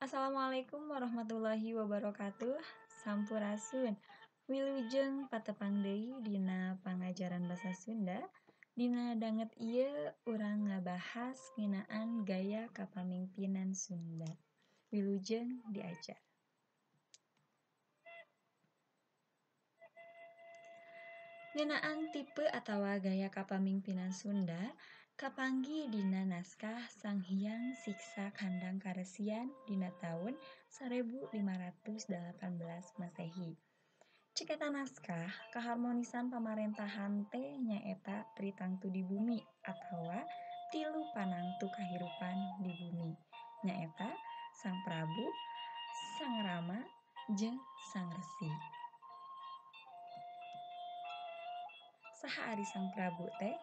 Assalamualaikum warahmatullahi wabarakatuh. Sampurasun. Wilujeng patepang deui dina pangajaran basa Sunda. Dina danget ieu urang ngabahas ngeunaan gaya kapamimpinan Sunda. Wilujeng diajar. Ngeunaan tipe atawa gaya kapamimpinan Sunda kapanggih dina naskah Sang Hyang Siksa Kandang Karesian dina taun 1518 Masehi. Cek eta naskah, kaharmonisan pamarentahan teh nyaeta tritangtu di bumi atawa tilu panangtu kahirupan di bumi. Nyaeta Sang Prabu, Sang Rama, jeung Sang Resi. Saha ari Sang Prabu teh?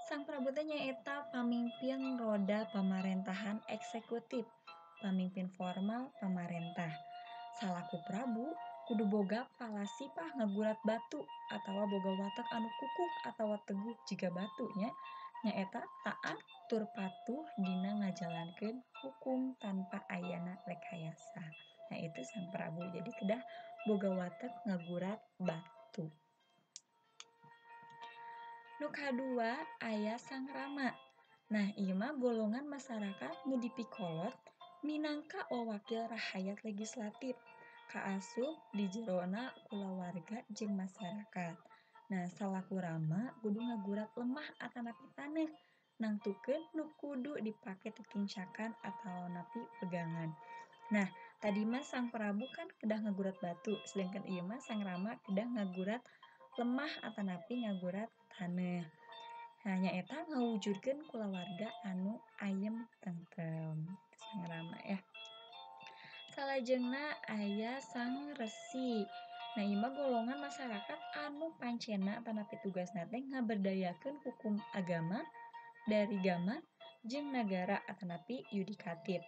Sang Prabu teh nyaeta pamimpin roda pamarentahan eksekutif, pamimpin formal pamarentah. Salaku Prabu kudu boga palasipah ngagurat batu atawa boga watak anu kukuh atawa teguh jiga batu nya, nyaeta taat tur patuh dina ngajalankeun hukum tanpa ayana rekayasa. Nah itu Sang Prabu, jadi kedah boga watak ngagurat batu. Nu kadua aya Sang Rama. Nah ieu mah golongan masyarakat nu dipikolot minangka wawakil rahayat legislatif kaasup di jerona kulawarga jeung masyarakat. Nah salaku Rama kudu ngagurat lemah atanapi taneuh nangtukeun nu kudu dipake titincakan atanapi pegangan. Nah tadi mah Sang Prabu kan kedah ngagurat batu, sedangkan ieu mah Sang Rama kedah ngagurat lemah atanapi ngagurat taneuh. Nah nyaeta ngawujudkeun kulawarga anu ayem tentrem. Sang Rama ya. Salajengna aya Sang Resi. Nah ieu mah golongan masyarakat anu pancena atanapi tugasna teh ngaberdayakeun hukum agama dari gama jeung nagara atanapi yudikatif.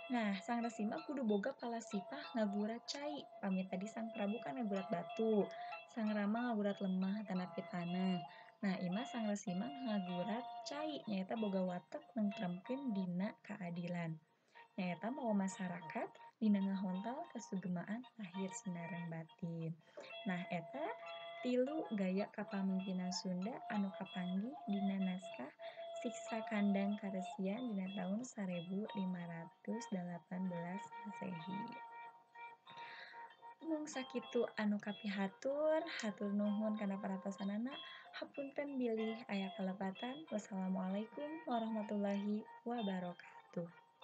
Nah, Sang Resi mah kudu boga palasipah ngagurat cai. Pami tadi Sang Prabu kan ngagurat batu, Sang Rama ngagurat lemah atanapi taneuh. Nah, ieu mah Sang Resi mah ngagurat cai, nyaeta boga watek nengtremkeun dina keadilan. Nyaeta mawa masyarakat dina ngahontal kasugemaan lahir sinareng batin. Nah, eta tilu gaya kapamimpinan Sunda anu kapanggih dina naskah Siksa Kandang Karesian dina taun 1518 Masehi. Mung sakitu anu kapihatur, hatur nuhun kana perhatosanana, hapunten bilih aya kalepatan. Wassalamualaikum warahmatullahi wabarakatuh.